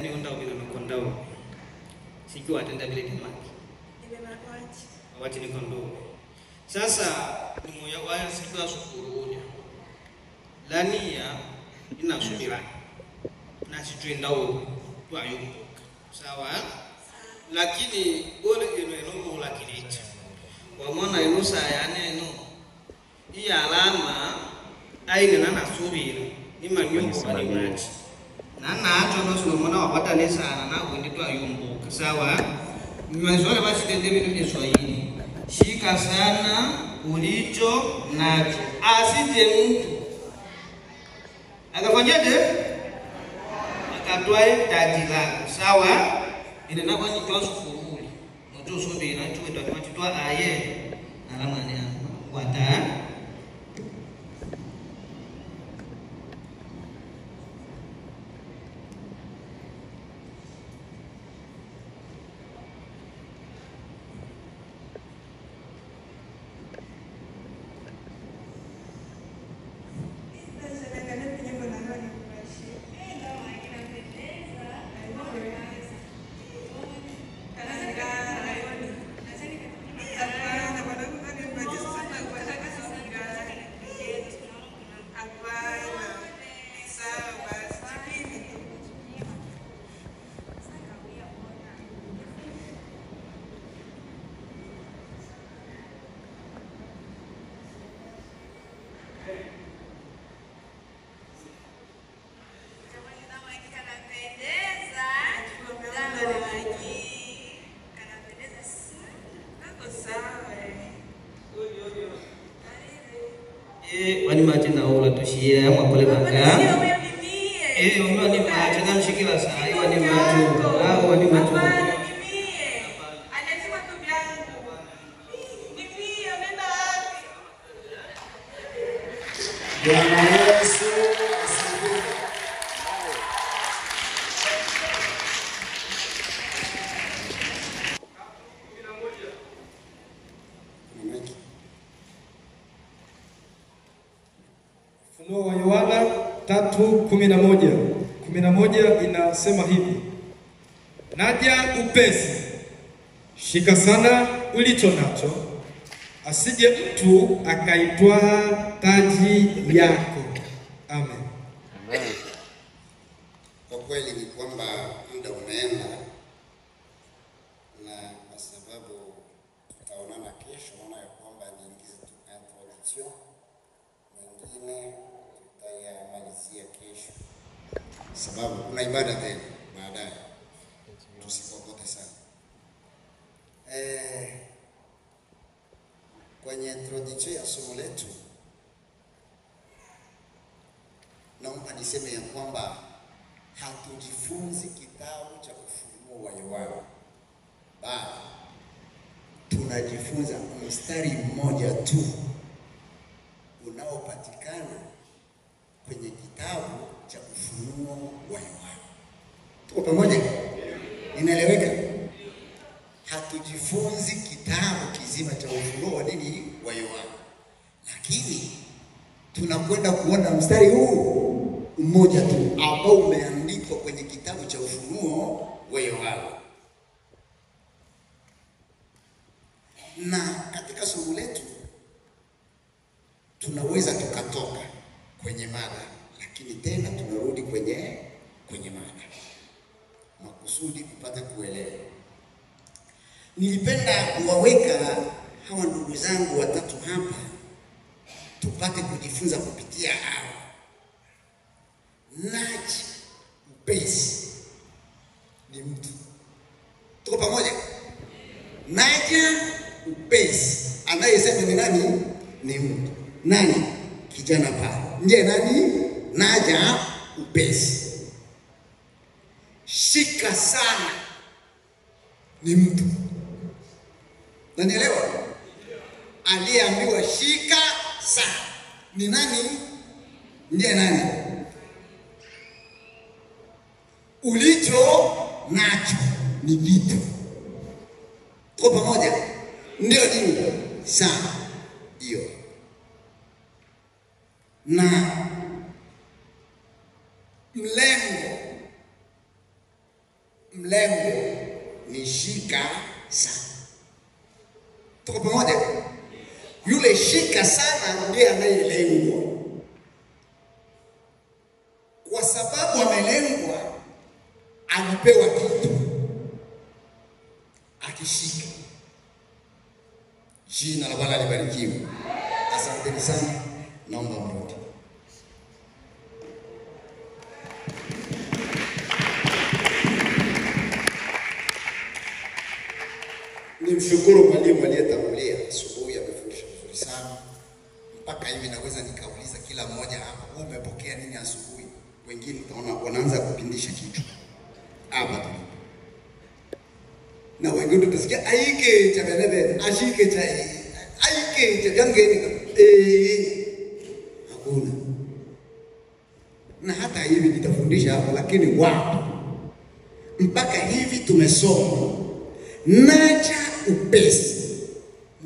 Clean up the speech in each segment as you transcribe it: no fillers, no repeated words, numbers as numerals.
Ni kondao. Sijui atenda vile temaki. Wati ni kondoo. Sasa ni moyo wa siku sukuru. Lania inasubira. Na sijui ndao kwa yumbuka. Sawa? Lakini gole eno eno mola kilicho. Kwa maana eno sayane eno. Hii alama aine na nasubira. Ni manyumbo kwa machi. Na nacho no mwana wapata ni sana na kundi twa yumbuka. Sawa? Mwanzo basi tende vitu vya Kiswahili. Shika sana ulicho nacho. Asije mtu akafanyaje? Akatwae taji lako. Sawa? Ina nako ni kwa sufuri. Mtu subira chuwe twatwa aye. Alama ni wata. Wani macho na ola tushia mwakole banga. Wani macho na mshikila saa. Wani macho. Wani macho. Bwana Yesu asifiwe. Ufunuo wa Yohana 3:11. 11 inasema hivi: naja upesi, shika sana ulicho nacho, asije mtu akaitwaa taji yako. Amen. Amen. Kwa kweli ni kwamba muda umeenda, na kwa sababu tutaonana kesho, naona ya kwamba niingize tu introduction, mengine tutayamalizia kesho, sababu kuna ibada tena baadaye, tusipokote sana. Kwenye introduction ya somo letu, naomba niseme ya kwamba hatujifunzi kitabu cha Ufunuo wa Yohana, bali tunajifunza mstari mmoja tu unaopatikana kwenye kitabu cha Ufunuo wa Yohana. Tuko pamoja? Inaeleweka? Hatujifunzi kitabu kizima cha Ufunuo wa nini wa Yohana, lakini tunakwenda kuona mstari huu mmoja tu ambao umeandikwa kwenye kitabu cha Ufunuo wa Yohana. Na katika somo letu tunaweza tukatoka kwenye mada, lakini tena tunarudi kwenye mada makusudi upate kuelewa. Nilipenda kuwaweka hawa ndugu zangu watatu hapa tupate kujifunza kupitia hawa. Naji upesi ni mtu. Tuko pamoja? Naja upesi, anayesema ni nani? Ni mtu. Nani? Kijana pale. Ndiye nani? Naja upesi. Shika sana ni mtu. Nanielewa? Aliyeambiwa shika sana ni nani? Ndiye nani? Ulicho nacho ni vitu. Tuko pamoja? Ndio nini? Sana hiyo. Na mlengo Mlengo ni shika sana. Tuko pamoja? Yule shika sana ndiye anayelengwa. Kwa sababu amelengwa, anapewa kitu akishika. Jina la Bwana libarikiwe. Asanteni sana, naomba mrudi. Nimshukuru mwalimu aliyetangulia asubuhi, amefundisha vizuri sana. Mpaka hivi naweza nikauliza kila mmoja hapa, wewe umepokea nini asubuhi? Wengine utaona wanaanza kupindisha kichwa hapa tulipo, na wengine tutasikia aike cha benebe ashike cha aike cha gangeni, hakuna. Na hata hivi nitafundisha hapa, lakini wapi mpaka hivi tumesoma naja upesi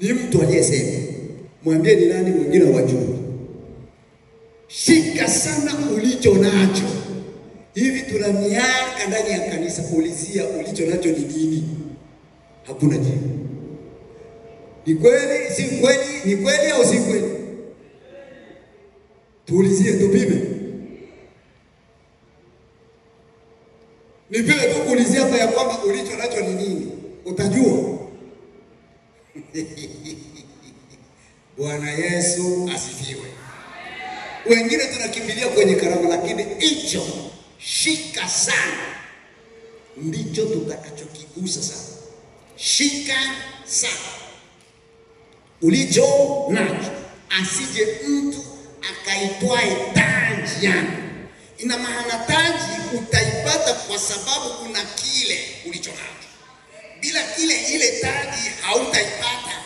ni mtu aliyesema, mwambie ni nani, mwingine wajui. Shika sana ulicho nacho. Hivi tuna miaka ndani ya kanisa, ulizia ulicho nacho ni nini? Hakuna jibu. Ni kweli, si kweli? Ni kweli au si kweli? Tuulizie, tupime. Nipime tu kuulizia hapa ya kwamba ulicho nacho ni nini, utajua. Bwana Yesu asifiwe. Wengine tunakimbilia kwenye karama, lakini hicho shika sana ndicho tutakachokigusa sana. Shika sana ulicho nacho, asije mtu akaitwae taji yangu. Ina maana taji utaipata kwa sababu kuna kile ulicho nacho. Bila kile, ile taji hautaipata.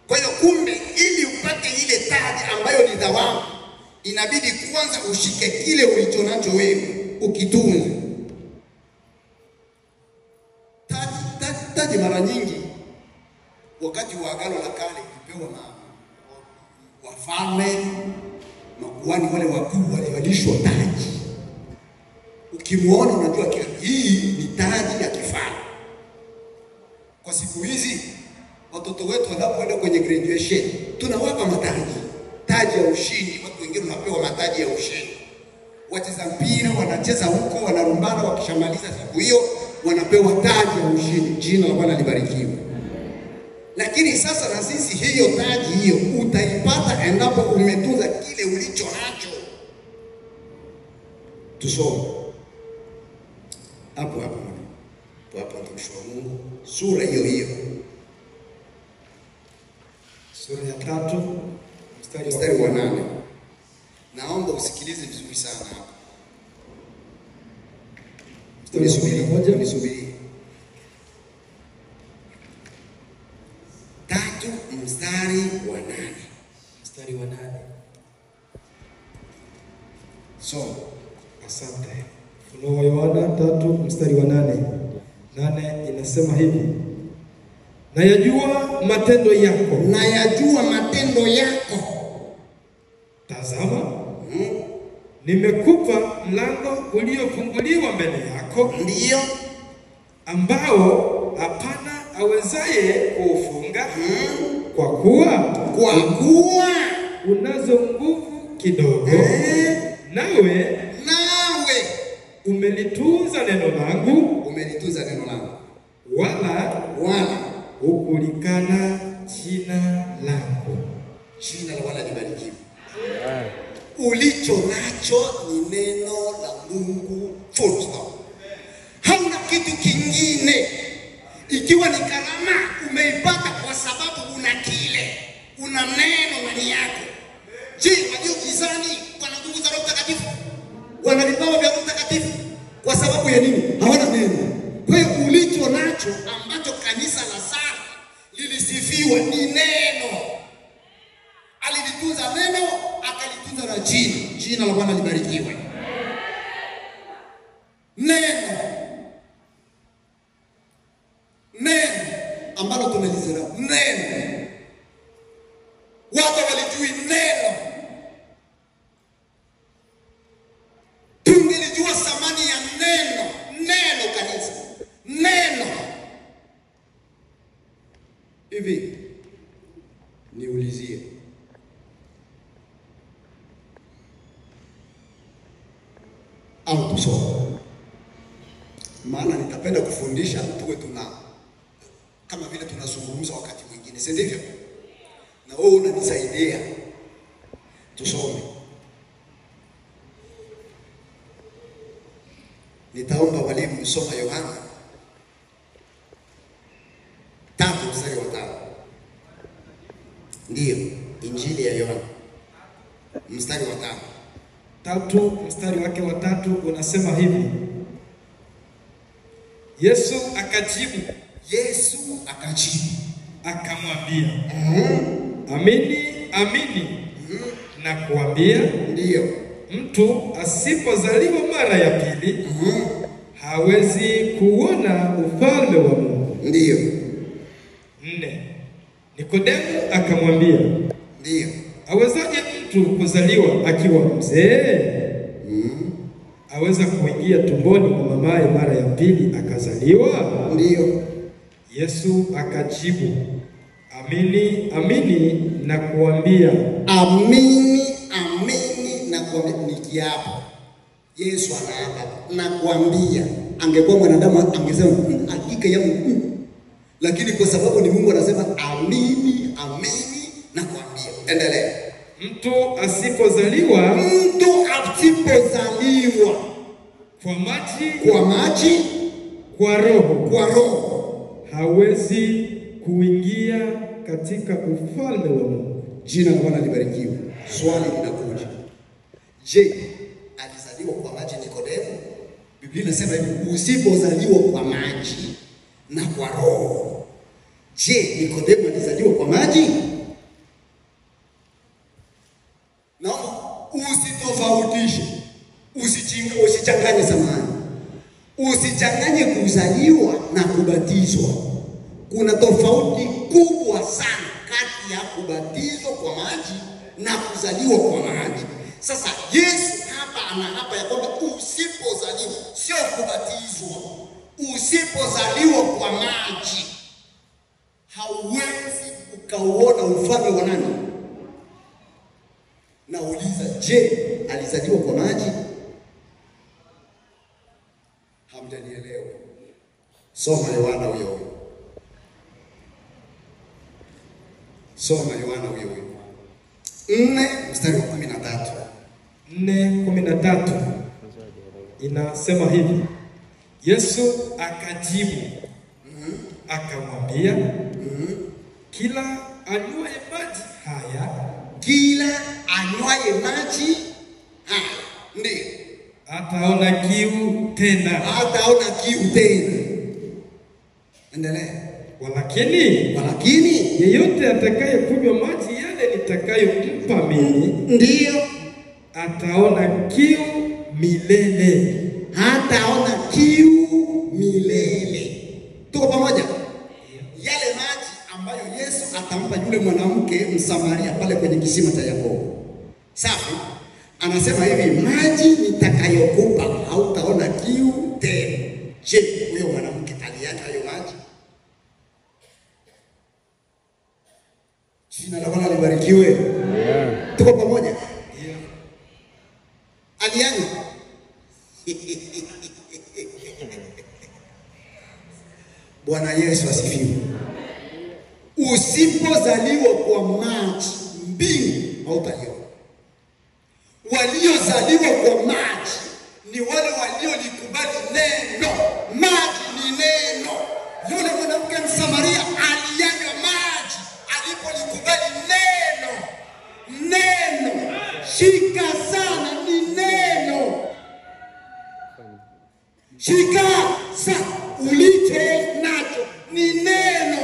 Kwa hiyo kumbe, ili upate ile taji ambayo ni thawabu, inabidi kwanza ushike kile ulicho nacho wewe, ukitunze. Taji mara nyingi wakati wa Agano la Kale ilipewa na wafalme, makuhani wale wakuu walivalishwa taji. Ukimuona unajua hii ni taji ya kifalme. Kwa siku hizi watoto wetu wanapoenda kwenye graduation tunawapa mataji, taji ya ushindi. Watu wengine wanapewa mataji ya ushindi. Wacheza mpira wanacheza huko, wanarumbana, wakishamaliza siku hiyo wanapewa taji ya ushindi. Jina la Bwana libarikiwe. Lakini sasa na sisi hiyo taji hiyo utaipata endapo umetunza kile ulicho nacho. Tusome hapo hapo hapo, mtumishi wa Mungu, sura hiyo hiyo, sura ya 3 mstari wa 8. Naomba usikilize vizuri sana hapa. Nisubiri. 3 mstari wa 8. Mstari wa 8. So, asante. Ufunuo wa Yohana 3 mstari wa 8. 8 inasema hivi: nayajua matendo yako. Nayajua matendo yako. Tazama, nimekupa mlango uliofunguliwa mbele yako, ndio ambao hapana awezaye kuufunga, kwa kuwa unazo nguvu kidogo, nawe umelitunza neno langu, wala hukulikana jina langu. Jina la Bwana libarikiwe. Ulicho nacho ni neno la Mungu, full stop. Hauna kitu kingine. Ikiwa ni karama umeipata kwa sababu una kile, una neno ndani yako. Je, walio gizani wana nguvu za Roho Mtakatifu? Wana vipawa vya Roho Mtakatifu? Kwa sababu ya nini? Hawana neno. Kwa hiyo ulicho nacho ambacho kanisa la Sardi lilisifiwa ni neno. Alilitunza neno, akalitunza na jina. Jina la Bwana libarikiwe. Neno. Neno ambalo tumelizarau. Neno. Watu walijui neno. Tungelijua thamani ya neno. Neno. Hivi niulizie, au tusome, maana nitapenda kufundisha tuwe tuna kama vile tunazungumza wakati mwingine, si ndivyo? Na wewe unanisaidia. Tusome. Nitaomba walimu msoma Yohana 3:5. Ndiyo, Injili ya Yohana mstari wa 5. 3 mstari wake wa 3 unasema hivi: Yesu akajibu, Yesu akajibu akamwambia, amini amini nakuambia, ndiyo, mtu asipozaliwa mara ya pili hawezi kuona ufalme wa Mungu. Ndiyo. 4. Nikodemo akamwambia, ndiyo, awezaje mtu kuzaliwa akiwa mzee? Aweza kuingia tumboni mwa mamaye mara ya pili akazaliwa? Ndiyo. Yesu akajibu, amini amini nakuambia, amini amini nakuambia. Ni kiapo. Yesu anaapa, nakuambia. Angekuwa mwanadamu angesema hakika ya Mungu, lakini kwa sababu ni Mungu anasema amini amini nakuambia. Endelea. Mtu asipozaliwa, mtu asipozaliwa kwa maji, kwa maji, kwa roho, kwa roho, hawezi kuingia katika ufalme wa Mungu. Jina la Bwana libarikiwe. Swali linakuja, je, alizaliwa kwa maji Nikodemo? Biblia inasema hivi, usipozaliwa kwa maji na kwa roho. Je, Nikodemo alizaliwa kwa maji? Naomba usitofautishe, usichanganye samani, usichanganye kuzaliwa na kubatizwa. Kuna tofauti kubwa sana kati ya kubatizwa kwa maji na kuzaliwa kwa maji. Sasa Yesu hapa anaapa ya kwamba usipozaliwa, sio kubatizwa, usipozaliwa kwa maji hauwezi ukauona ufalme wa nani? Nauliza, je, alizaliwa kwa maji? Hamjanielewa. Soma Yohana huyo huyo. Soma Yohana huyo huyo 4:13. 4:13 inasema hivi: Yesu akajibu akamwambia, kila anywaye maji haya, kila anywaye maji haya, ndiyo, hataona kiu tena, hataona kiu tena. Endelea. Walakini yeyote atakaye kunywa maji yale nitakayompa mimi, ndiyo, ataona kiu milele, hataona kiu milele. Tuko pamoja? Yale maji ambayo Yesu atampa yule mwanamke Msamaria pale kwenye kisima cha Yakobo. Safi? Anasema hivi, maji nitakayokupa hautaona kiu tena. Je, huyo mwanamke aliacha hayo maji? Jina la Bwana libarikiwe. Yeah. Tuko pamoja? Yeah. Alianywa. Bwana Yesu asifiwe. Usipozaliwa kwa maji, mbingu hautaiona. Waliozaliwa kwa maji ni wale waliolikubali neno. Maji ni neno. Yule mwanamke Msamaria alianywa maji alipolikubali neno. Neno. Shika sana, ni neno. Shika sana ulicho nacho, ni neno.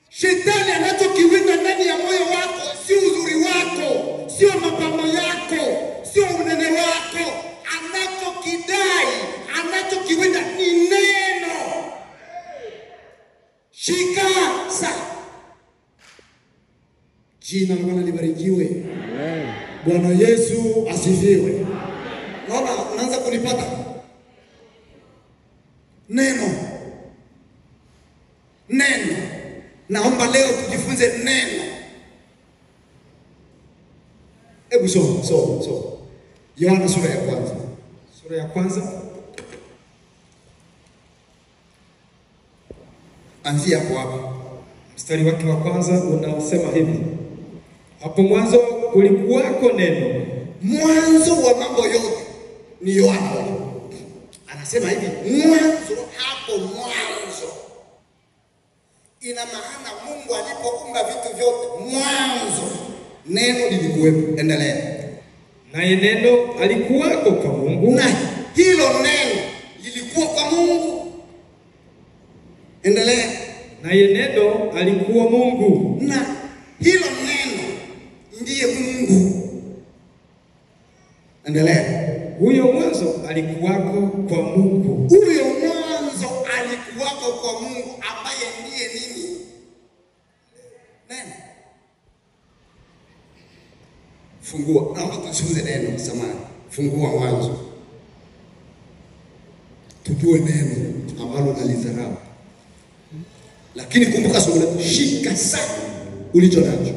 Shetani anachokiwinda ndani ya moyo wako si uzuri wako, sio mapambo yako, sio unene wako. Anachokidai, anachokiwinda ni neno. Shika sana. Jina la Bwana libarikiwe. Bwana Yesu asifiwe. Naona unaanza kunipata. Neno. Neno. Naomba leo tujifunze neno. Hebu soma, soma, soma. Yohana sura ya kwanza. Sura ya kwanza. Anzia hapo hapo. Mstari wake wa kwanza unasema hivi: hapo mwanzo kulikuwako neno. Mwanzo wa mambo yote ni Yohana. Anasema hivi, mwanzo, hapo mwanzo. Ina maana Mungu alipoumba vitu vyote, mwanzo neno lilikuwepo. Endelea. Naye neno alikuwako kwa Mungu, na hilo neno lilikuwa kwa Mungu. Endelea. Naye neno alikuwa Mungu, na hilo neno ndiye Mungu. Endelea. Huyo mwanzo alikuwako kwa Mungu. Huyo mwanzo alikuwako kwa Mungu, ambaye ndiye nini? Neno. Fungua, naomba tujifunze neno, samahani. Fungua Mwanzo. Tujue neno ambalo nalidharau. Lakini kumbuka somo letu, shika sana ulicho nacho.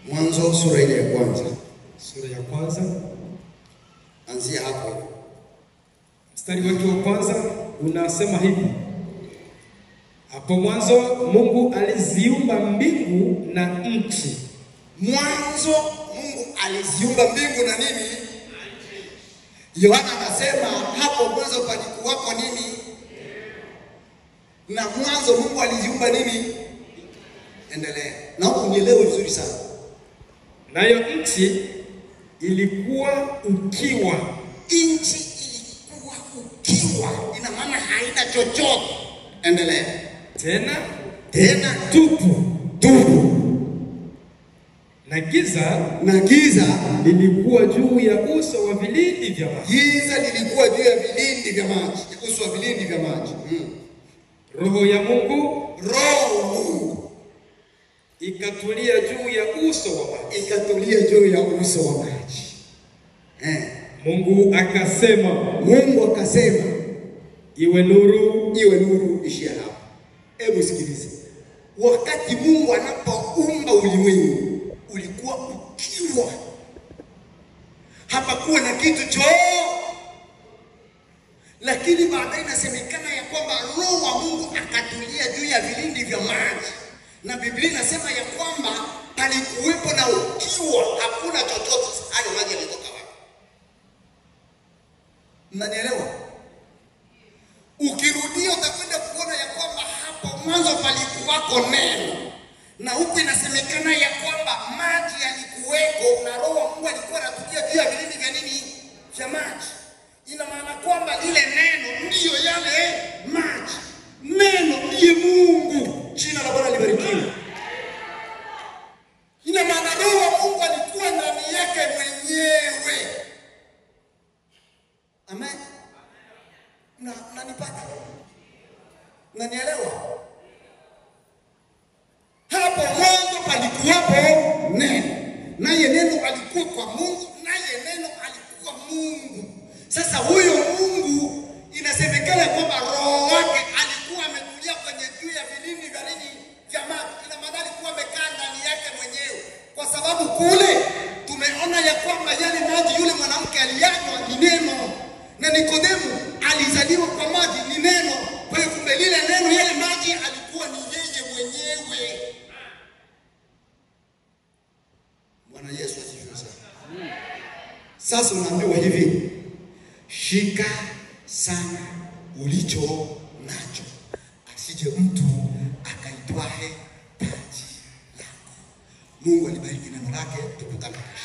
Mwanzo sura ile ya kwanza. Sura ya kwanza. Anzia hapo. Mstari wake wa kwanza unasema hivi: hapo mwanzo Mungu aliziumba mbingu na nchi. Mwanzo Mungu aliziumba mbingu na nini? Yohana anasema hapo mwanzo palikuwako nini? Na mwanzo Mungu aliziumba nini? Endelea. Naomba unielewe vizuri sana. Nayo nchi ilikuwa ukiwa. Nchi ilikuwa ukiwa, ina maana haina chochote. Endelea. Tena tena tupu, tupu. Na giza, na giza lilikuwa juu ya uso wa vilindi vya maji. Giza lilikuwa juu ya vilindi vya maji, uso wa vilindi vya maji. Roho ya Mungu, Roho Mungu ikatulia juu ya uso wa maji. Ikatulia juu ya uso wa maji. Mungu akasema, Mungu akasema, iwe nuru, iwe nuru. Ishia hapo. Hebu sikilize. Wakati Mungu anapoumba ulimwengu, ulikuwa ukiwa. Hapakuwa na kitu chochote. Lakini baadaye inasemekana ya kwamba Roho wa Mungu akatulia juu ya vilindi vya maji. Na Biblia inasema ya kwamba palikuwepo na ukiwa, hakuna chochote. Hayo maji yalitoka wapi? Mnanielewa? Ukirudia utakwenda kuona ya kwamba hapo mwanzo palikuwako neno. Na huku inasemekana ya kwamba maji yalikuweko na Roho wa Mungu alikuwa anatulia juu ya vilindi vya nini? Vya maji. Ina maana kwamba lile neno ndiyo yale maji. Neno ndiye Mungu. Jina la Bwana libarikiwe. Ina maana Roho wa Mungu alikuwa ndani yake mwenyewe. Amen. Mnanipata? Mnanielewa? Hapo mwanzo palikuwapo neno. Naye neno alikuwa kwa Mungu, naye neno alikuwa Mungu. Sasa huyo Mungu inasemekana kwamba Roho wake alikuwa ametulia kwenye juu ya vilindi vya nini? Vya maji. Ina maana alikuwa amekaa ndani yake mwenyewe. Kwa sababu kule tumeona ya kwamba yale maji yule mwanamke aliyanywa ni neno. Na Nikodemu alizaliwa kwa maji ni neno. Kwa hiyo kumbe lile neno, yale maji alikuwa ni yeye mwenyewe. Bwana Yesu asifiwe sana. Sasa unaambiwa hivi, shika sana ulicho nacho, asije mtu akaitwae taji lako. Mungu alibariki neno lake. Tukutane kesho.